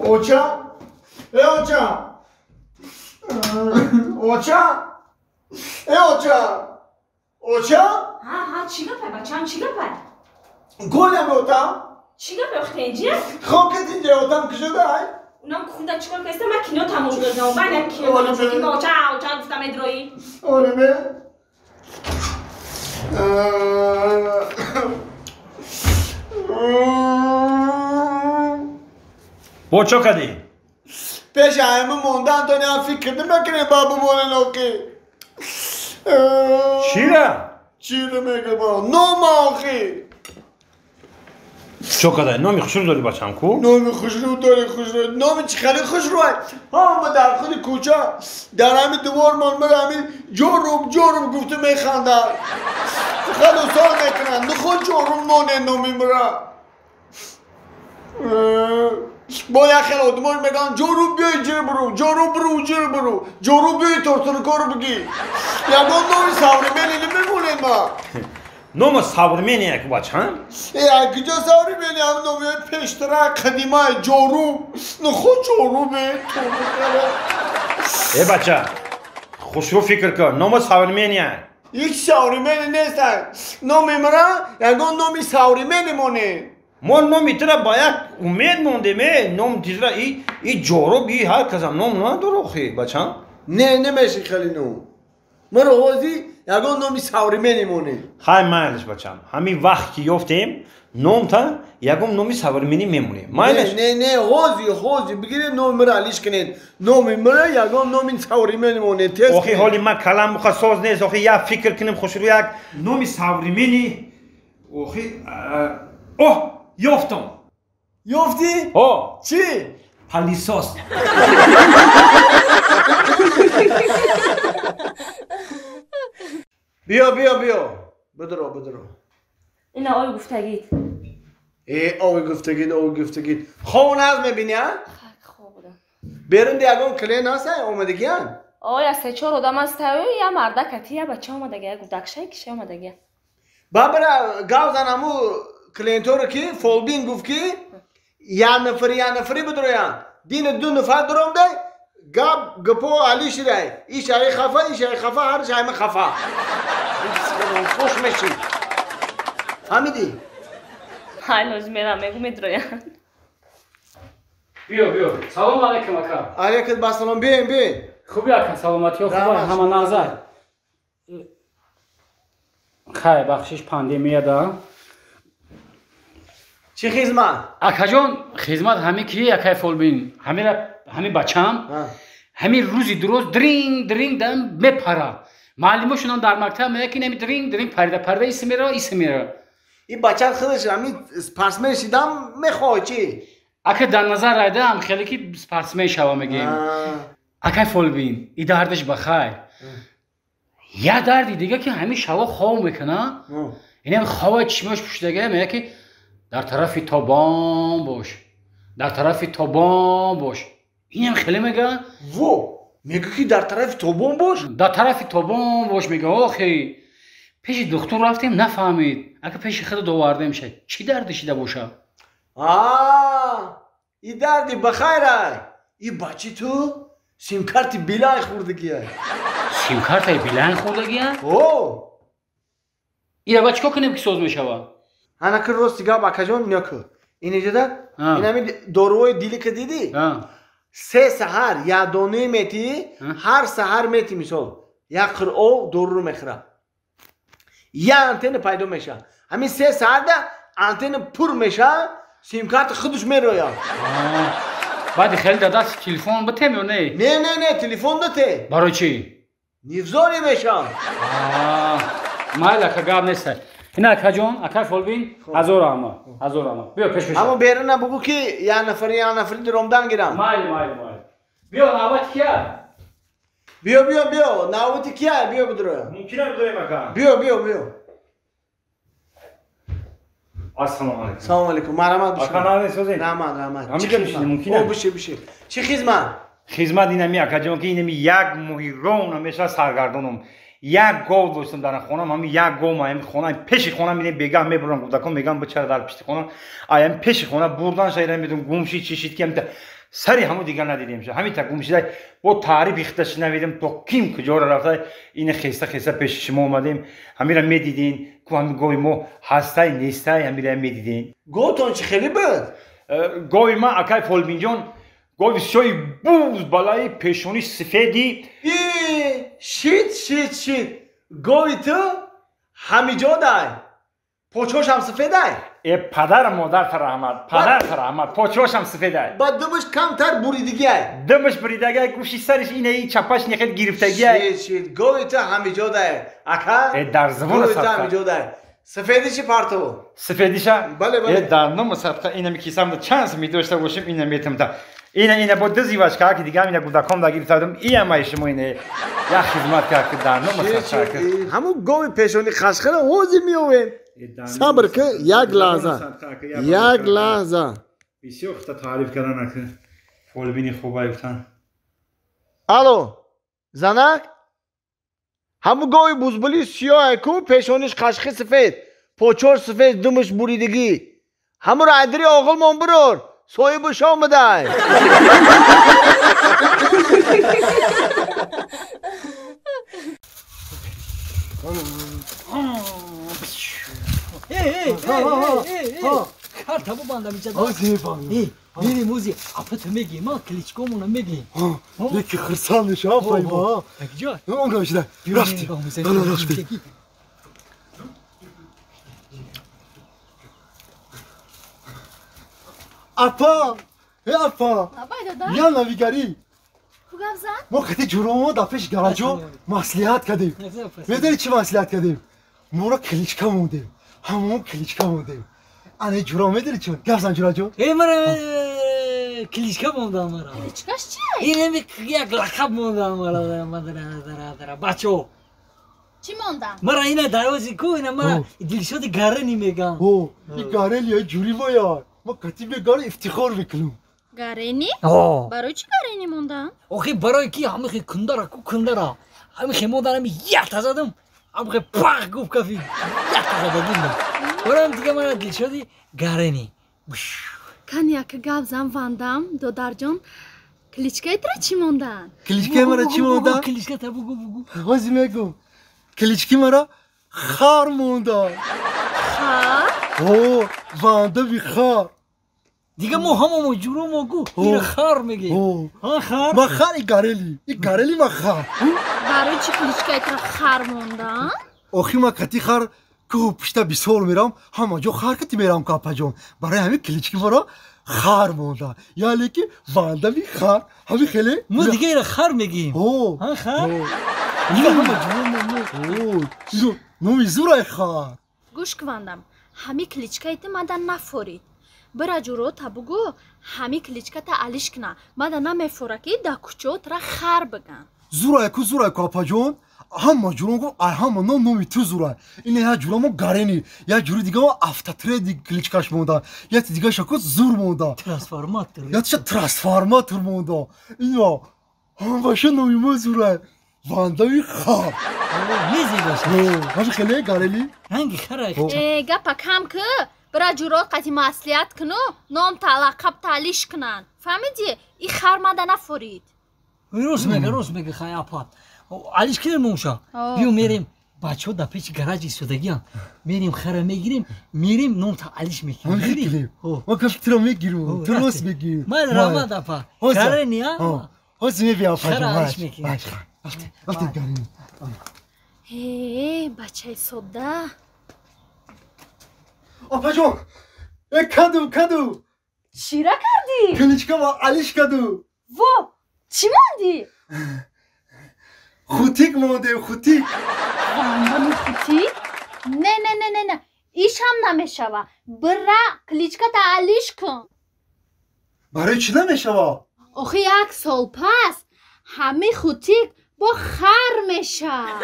Оча? Э оча? Оча? Э оча? Оча? Ҳа, ҳа, чӣ гапай, бачаам, чӣ гапай? Голям отам? Чӣ гапай, охи тенҷия? Хокат инҷа отам кушодай? Унам кухнда чӣ кор кардиста? Ман кино тамошо кардам. Ман як кино тамошо кардам. Оча, оча гуфта медроӣ. Оре ме? Бо чо кардӣ? Пеши ҳама мондан то не фикр намекунем ба бумонен охи. Чира? Чира мегӯям? Нома охи. Чо кадай? Номи хушрӯ дорӣ бачам ку? Номи хушрӯ дорӣ, хушрӯ. Номи чӣ хеле хушрӯ? Ҳама дар худи кӯча, дар ҳамин дувормон мара ҳамин ҷоруб ҷоруб гуфта механдад. Халосор мекунанд. Нухо ҷоруб моне номи мара. Бо як хел одамон мегӯянд ҷоруб биёй ҷир буру, ҷоруб буру ҷир буру, ҷоруб биёй тортуркору бигӣ. Ягон номи современный намемонед ма. Нома современный як бачам? Э, куҷо современный? Ҳам номи пештара қадимай ҷоруб. Нухо ҷорубе. Э бача, хушрӯ фикр кун, нома современный. Ҳеҷ современный нестанд. Номи мара ягон номи современный монед. Мо номи тура ба як умед мондем, э, ном тизра и ҷоруб и ҳар касам ном надора охи, бачам. Не, намеши хеле ном. Маро ҳозир ягон номи современный монед. Хай майлаш бачам. Ҳамин вақт ки ёфтем, номта ягон номи современный мемонем. Майлаш? Не, не, ҳозир, ҳозир бигиред номи мара алиш кунед. Номи мара ягон номи современный монед. Тез. Охи ҳоли ман калам буха соз нест, охи як фикр кунем хушрӯ як номи современный. Охи, оҳ, ёфтам. Ёфтӣ? Ҳо. Чӣ? Палисос. Биё, биё, биё. Бидро, бидро. Ина ой гуфтагид. Э, ой гуфтагид, ой гуфтагид. Хоб наз мебинӣ, а? Хоб будам. Берун ягон клиент ҳаст, омадагиян? Ой, аз се-чор одам аст, я мардак ати, я бача омадагия, гудакшай киша омадагия. Бабара гав зан ҳаму клиенторо ки фолбин гуфт ки як нафари, як нафари бидроянд. Дина ду нафар дуромдай, гап гапо али шидай. Иш ай хафа, иш ай хафа, ҳар ш айма хафа. Хуш мешӣ. Фаҳмидӣ? Ҳай, лозим мерам, мегу медроянд. Биё, биё. Салом алейкум, ака. Алейкум ассалом, биёем, биёем. Хуби ака, саломатиё хуб, ҳама назар. Хай, бахшиш пандемия да. Чӣ хизмат? Акаҷон, хизмат ҳами ки акай фолбин, ҳамира ҳами бачам, ҳами рӯзи дуроз дринг дринг дам мепара. Муаллимошонам дар мактаб мегӯяд ки ҳами дринг дринг парида парида иси мерава, иси мерава. Ин бача худаш ҳами спортсмен шидан мехоҳад чӣ? Ака дар назар райдаам хеле ки спортсмен шава мегӯем. Акай фолбин, и дардаш ба хайр. Я дарди дига ки ҳами шава хоб мекуна, инам хоба чишмош пӯшидага мегӯяд ки дар тарафи тобон бош, дар тарафи тобон бош. Инам хеле мега? Во, мега ки дар тарафи тобон бош? Дар тарафи тобон бош мега. Охи, пеши духтур рафтем, нафаҳмид. Ака пеши худ довардем ша. Чӣ дарди шида боша? А, и дарди ба хайр ай. И бачи ту симкарти Билайн хӯрдагия. Симкартаи Билайн хӯрдагия? О! Ира ба чикор кунем ки соз мешавад? Ана ки рости гап акаҷон ниёку. Инҷода ин ҳамин доруҳои дили ки дидӣ? Се саҳар як донаи метӣ, ҳар саҳар метӣ мисол. Як қир об доруро мехӯрад. Як антенна пайдо мешавад. Ҳамин се саҳарда антенна пур мешавад, симкарта худаш мерояд. Баъди хеле дар даст телефон битем ё не? Не, не, не, телефон бите. Барои чӣ? Невзорӣ мешавад. Майли ака, гап нест. Ина акаҷон, акай фолбин, ҳазор раҳмат, ҳазор раҳмат. Биё пеш пеш. Аммо беруна бугӯ ки як нафари, як нафари дуромдан гирам. Майли, майли, майли. Биё, навбати кия? Биё, биё, биё, навбати кия? Биё бидроя. Мумкин аст бидроем ака? Биё, биё, биё. Ассалому алайкум. Салому алайкум. Марҳамат бишин. Ака наве созед? Раҳмат, раҳмат. Ҳамиҷа бишинем, мумкин аст? О, бишин, бишин. Чӣ хизмат? Хизмат инами акаҷон ки инами як моҳи рона мешавад саргардонам. Як гов доштам дар хонам, ҳамин як гов ма ҳамин хона пеши хона мине бегаҳ мебурам, кӯдакон мегӯянд бичара дар пишти хона. Ай ҳамин пеши хона бурдан шайра медум гумши чӣ шид ки ҳамин сари ҳаму дигар надидем ша. Ҳамин та гумшида бо таъриф ихташи навидем то ким куҷоро рафта ина хеста хеста пеши шумо омадем. Ҳамира медидин ку ҳамин гови мо ҳастай нестай ҳамира медидин. Говтон чӣ хеле буд? Гови ма акай Фолбинҷон гови сиёҳи буз балаи пешони сифеди. Шит шит шит. Гови ту ҳамиҷодай. Почошам сифедай? Э падар модарта раҳмат, падарта раҳмат, почошам сифедай. Ба думаш камтар буридагиай. Думаш буридагиай, гӯши сариш инаи чапаш нехел гирифтагиай. Шит шит. Гови ту ҳамиҷодай. Ака? Э дар забони садқа. Гови ту ҳамиҷодай. Сафедиши парту. Сафедиша? Бале бале. Э дар номи садқа инами кисамда чанд сум медошта бошем ина метамда. Ина ина бо дизиваш ка ки дигар ина кӯдакон да гирифтадам иамаи шумо ина як хизмат кард ки дар номи садқа. Ҳамун гови пешони қашқара ҳозир меовем. Сабр ки як лаҳза. Як лаҳза. Бисёр хата таъриф кардан ака. Фолбини хубай гуфтан. Алло, занак? Ҳамун гови бузбули сиёҳе ку пешониш қашқи сафед, почош сафед, думаш буридагӣ. Ҳамуро айдири оғилмон бирор. Соҳиби шом бидай. Карта бубандам иҷа. Мерем ози апата мегем, кличкомона мегем. Яки хурсанд мешавам файма. Он шуда. Рафтем. Рафтем. Апа! Э апа! Я навигарӣ. Мо қати ҷуромо дар пеши гараҷо маслиҳат кардем. Медонӣ чӣ маслиҳат кардем? Моро кличка мондем. Ҳамон кличка мондем. Ана ҷуро медонӣ чӣ? Гап зан ҷураҷон. Э мара кличка мондам мара. Кличкаш чи? Ин як лақаб мондам мара мара бачо. Чӣ мондам? Мара ина дарози ку ина мара Дилшоди Гарени мегам. О, и Гарени я ҷури бояд. Ма катибе гар ифтихор мекунам. Гарени? Барои чӣ Гарени мондам? Охи барои ки ҳамихи кундара ку кундара. Ҳамихи модар ҳами якта задам. Ҳамихи пах гуфт кафи якта задагим. Бароям дига мара Дилшоди Гарени. Кани яка гап зан вандам, додарҷон. Кличкаи тра чӣ мондан? Кличкаи мара чӣ мондан? Кличка та бугу бугу. Ҳозир мегум. Клички мара хар мондан. Хар? О, вандави хар. Дига мо ҳамамо ҷуромо гу ира хар мегем. Ҳа хар? Ма хар и гарели. И гарели ма хар. Барои чӣ кличкаи тра хар мондан? Охи ма кати хар кӯҳу пушта бисёр мерам, ҳама ҷо хар кати мерам ку апаҷон. Барои ҳамин клички мара хар монда. Яъне ки вандави хар. Ҳамин хеле? Мо дига ира хар мегем. Ҳа хар? Дига ҳама ҷуромо мо. Номи зурай хар. Гӯш кувандам. Ҳамин кличкаи ту мада нафорид. Бира ҷурота бугӯ ҳамин кличката алиш кина. Мада намефора ки дар кӯчао тра хар биган. Зурай ку зурай ку апаҷон. Ҳама ҷурон гуфт ай ҳама ном номи ту зурай. Ин як ҷура мо гарени, як ҷури дига мо автотреди кличкаш монда, яки дигаша ку зур монда. Трансформатор. Якиша трансформатор монда. Ино ҳамаша номи мо зурай. Вандави хар. Мезебаша. Ҳамин хеле гарели? Ранги хара. Э гапа кам ку. Бира ҷурот қати маслиҳат куну ном та лақаб та алиш кунанд. Фаҳмидӣ? И хар мада нафорид. Рост мега, рост мега хай апат. Алиш кунем моша. Биё мерем бачаҳо дар пеши гараҷ истодагианд. Мерем хара мегирем, мерем ном та алиш мекунем. Ма кафи туро мегирам, ту рост мегирӣ. Ман раҳмат апа. Гарени а? Ҳозир мебиям апаҷон. Хара алиш мекунем. Рафтем гарени. Э, бачаи содда. Апаҷон, э каду каду. Чира кардӣ? Кличкама алиш каду. Во, чӣ мондӣ? Хутик мондем, хутик. Вандами хутик? Не, не, не, не, не. Ишам намешава. Бира кличката алиш кун. Барои чӣ намешава? Охи як сол пас ҳами хутик бо хар мешавад.